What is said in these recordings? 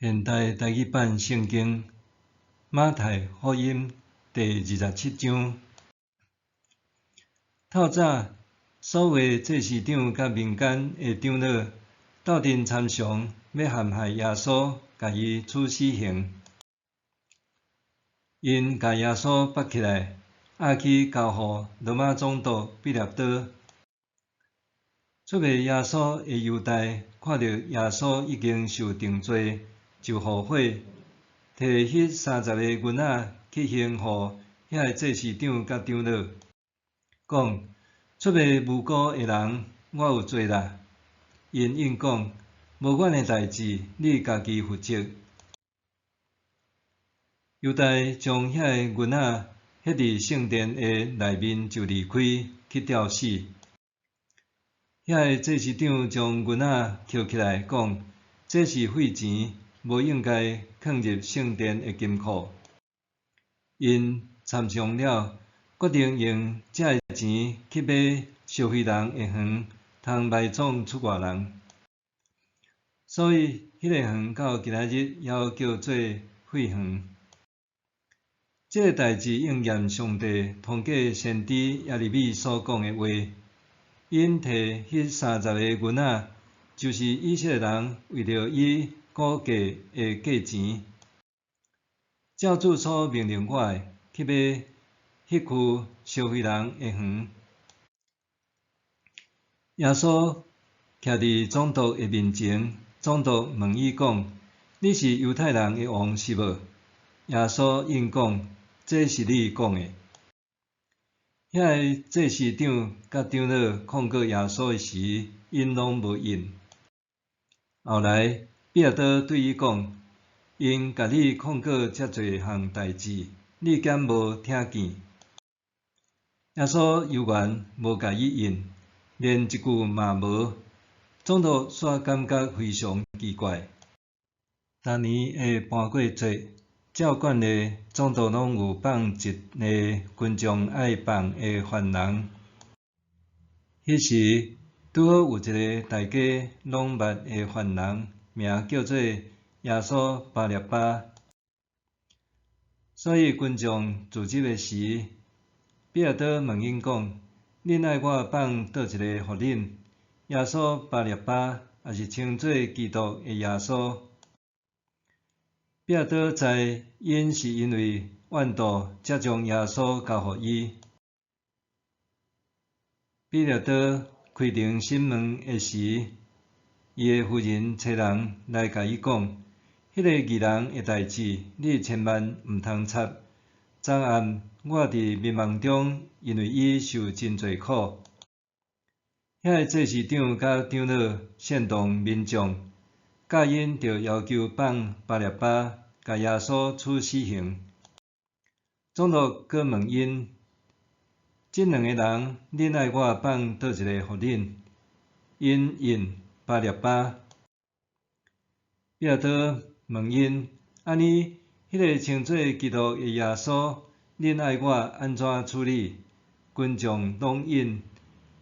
現代台語版聖經馬太福音第27章。透早，所有祭司長佮民間的長老鬥陣參詳，欲陷害耶穌，共伊處死刑。𪜶共耶穌縛起來，押去交予羅馬總督彼拉多。出賣耶穌的猶大看著耶穌已經受定罪，就後悔，提彼30個銀仔去還予遐个祭司長佮長老，講：出賣無辜的人，我有罪啦。𪜶應講：無阮的代誌，你家己負責。猶大將遐个銀仔彼佇聖殿的內面就離開，去吊死。遐个祭司長將銀仔抾起來，講：這是廢錢，無應該囥入聖殿的金庫。𪜶參詳了，決定用這个錢去買燒毀人的園，通埋葬出外人。所以，彼个園到今仔日猶叫做血園。這个代誌應驗上帝通過先知耶利米所講的話：𪜶提彼30個銀仔，就是以色列人為著伊估計的價錢。照主所命令我的，去買彼區燒毀人的園。耶穌徛佇總督的面前，總督問伊講：你是猶太人的王是無？耶穌應講：這是你講的。遐个祭司長佮長老控告耶穌的時，𪜶攏無應。後來，彼拉多對伊講：𪜶共你控告遮濟項代誌，你敢無聽見？耶穌猶原無共伊應，連一句嘛無。總督煞感覺非常奇怪。逐年的盤過節，照慣例，總督攏有放一个群眾愛放的犯人。彼時，拄好有一个大家攏捌的犯人，名叫做耶穌巴勒巴。所以群眾聚集的時，彼拉多問𪜶講：恁愛我放佗一个予恁？耶穌巴勒巴，抑是稱做基督的耶穌？彼拉多知𪜶是因為怨妒，才將耶穌交予伊。彼拉多開庭審問的時，伊的夫人差人來共伊講：彼个義人的代誌，你千萬毋通插。昨暗我佇眠夢中，因為伊受真濟苦。遐个祭司長佮長老煽動民眾，教𪜶著要求放巴勒巴，共耶穌處死刑。總督閣問𪜶：這兩個人，恁愛我放佗一個予恁？𪜶應巴勒巴。彼拉多問𪜶：按呢，彼个稱做基督的耶穌，恁愛我按怎處理？群眾攏應：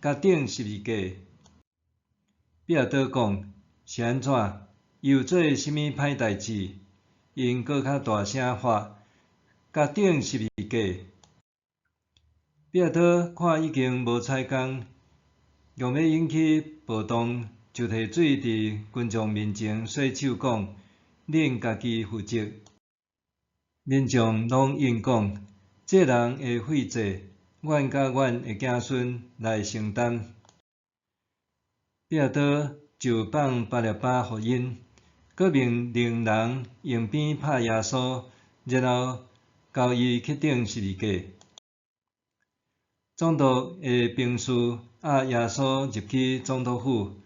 共釘十字架。彼拉多講：是按怎？伊有做啥物歹代誌？𪜶閣較大聲喊：共釘十字架。彼拉多看已經無彩工，欲欲引起暴動，就提水佇群眾面前洗手，講：恁家己負責。民眾攏應講：這人的血債，阮佮阮的子孫來承擔。彼拉多就放巴勒巴予𪜶，閣命令人用鞭拍耶穌，然後交伊去釘十字架。總督的兵士押耶穌入去總督府，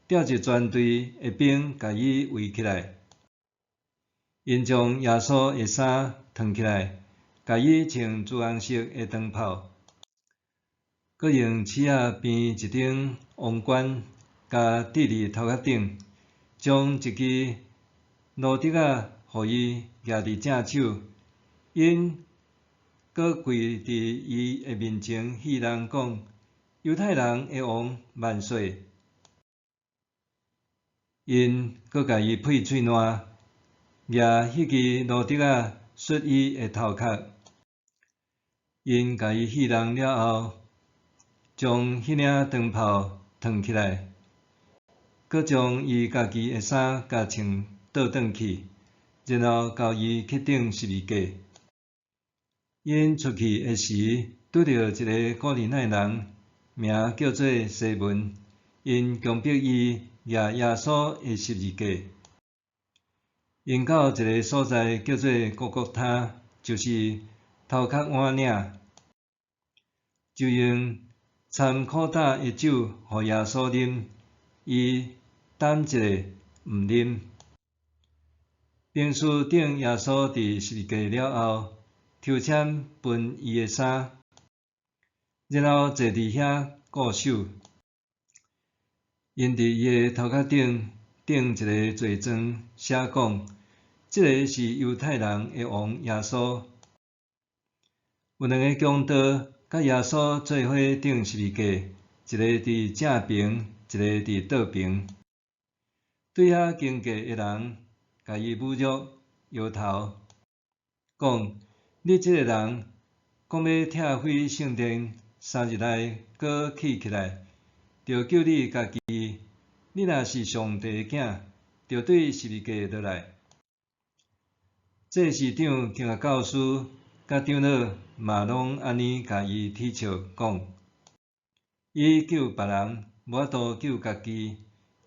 調一全隊的兵共伊圍起來。𪜶將耶穌的衫脫起來，共伊穿朱紅色的長袍，閣用刺仔編一頂王冠，共戴佇頭殼頂，將一支蘆竹仔予伊舉佇正手。𪜶閣跪佇伊的面前，戲弄講：猶太人的王萬歲！𪜶閣共伊噴喙瀾，舉彼支蘆竹仔欶伊的頭殼。𪜶共伊戲弄了後，將彼領長袍褪起來，閣將伊家己的衫共穿倒轉去，然後交伊去釘十字架。𪜶出去的時，拄著一个古利奈人，名叫做西門，𪜶強迫伊舉耶穌的十字架。𪜶到一个所在叫做各各他，就是頭殼碗嶺，就用摻苦膽的酒予耶穌啉，伊等一下毋啉。兵士釘耶穌佇十字架了後，抽籤分伊的衫，然後坐佇遐固守。𪜶佇伊的頭殼頂釘一个罪狀，寫講：這个是猶太人的王耶穌。有兩个強盜佮耶穌做伙釘十字架，一个佇正爿，一个佇倒爿。對遐經過的人，共伊侮辱、搖頭，講：你這个人講欲拆毀聖殿，3日內閣起起來，著救你家己。你若是上帝的囝，著對十字架落來。祭司長、經學教師佮長老嘛攏按呢共伊恥笑，講：伊救別人，無法度救家己。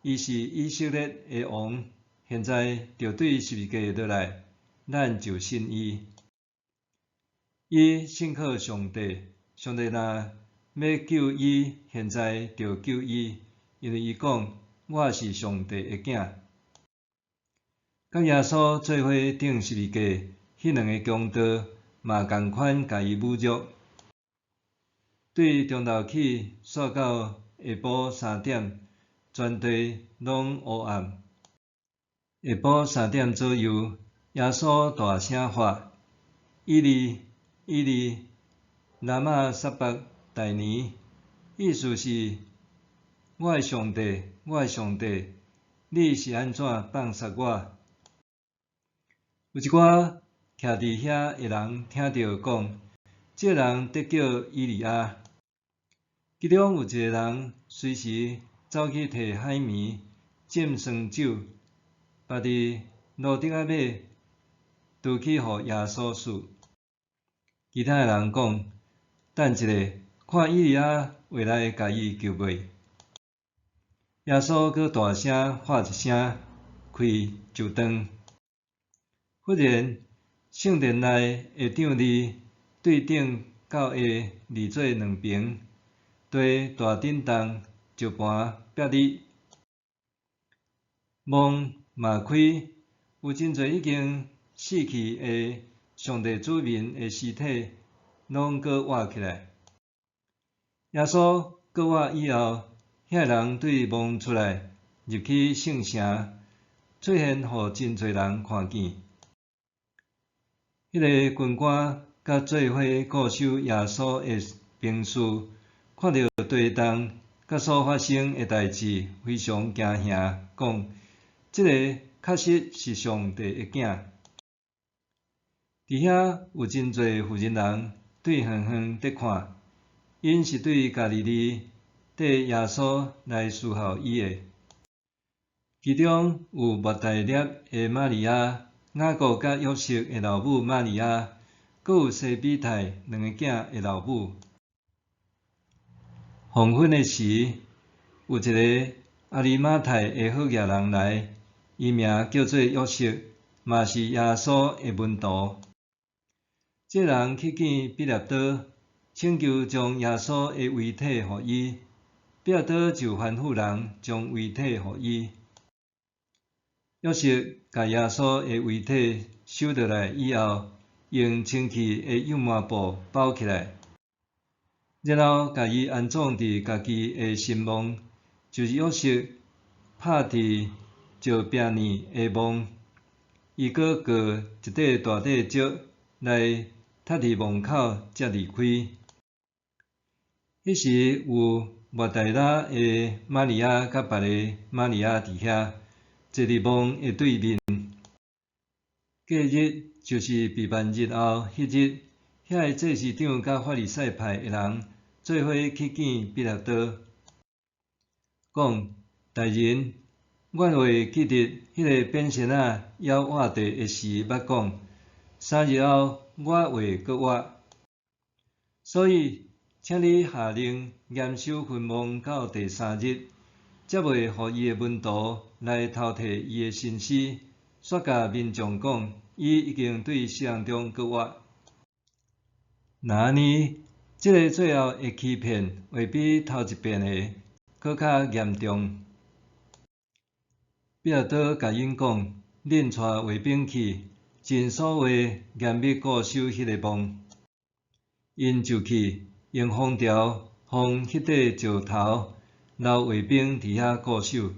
伊是以色列的王，現在著對十字架落來，咱就信伊。伊信靠上帝，上帝若欲救伊，現在著救伊，因為伊講：我是上帝的囝。佮耶穌做伙釘十字架，彼兩个強盜嘛仝款共伊侮辱。對中晝起，煞到下晡3點，全地攏烏暗。下晡三點左右，耶穌大聲喊：以利，以利，拉瑪撒巴大尼？意思是：我的上帝，我的上帝，你是按怎放捒我？有一寡徛佇遐的人聽著講：這人佇叫以利亞。其中有一个人隨時走去提海綿浸酸酒，縛佇蘆竹仔尾，揬去予耶穌啜。其他的人講：等一下，看以利亞會來共伊救袂？耶穌閣大聲喊一聲，氣就斷。忽然，聖殿內的帳籬對頂到下離做兩爿，地大震動，石盤煏裂，墓嘛開，有真濟已經死去的上帝子民的屍體，攏閣活起來。耶穌閣活以後，遐人對墓出來，入去聖城，出現予真濟人看見。彼个軍官佮做伙固守耶穌的兵士，看著地動佮所發生的代誌，非常驚嚇，講：這个確實是上帝的囝。佇遐有真濟婦人人對遠遠佇看，𪜶是對加利利綴耶穌來侍候伊的。其中有抹大拉的瑪利亞、雅各佮約瑟的老母瑪利亞，閣有西庇太兩个囝的老母。黃昏的時，有一个亞利馬太的好額人來，伊名叫做約瑟，嘛是耶穌的門徒。這人去見彼拉多，請求將耶穌的遺體予伊。彼拉多就吩咐人將遺體予伊。約瑟共耶穌的遺體收落來以後，用清氣的油麻布包起來，然後共伊安葬佇家己的新墓，就是約瑟拍佇石壁內的墓。伊閣鑿一塊大塊石來崁佇墓口，才離開。彼時有抹大拉的瑪利亞佮別个瑪利亞佇遐，坐佇墓的對面。隔日，就是避難日後彼日，遐个祭司長佮法利賽派的人做伙去見彼拉多，講：大人，阮會記得彼个變仙仔猶活著的時捌講：3日後我會閣活。所以，請你下令嚴守墳墓到第三日，才袂予伊的門徒來偷提伊的身屍，煞共民眾講，伊已經對死人中閣活。若按呢，這个最後的欺騙會比頭一遍的閣較嚴重。彼拉多共𪜶講：恁帶衛兵去，盡所話嚴密固守彼个墓。𪜶就去，用封條封彼塊石頭，留衛兵佇遐固守。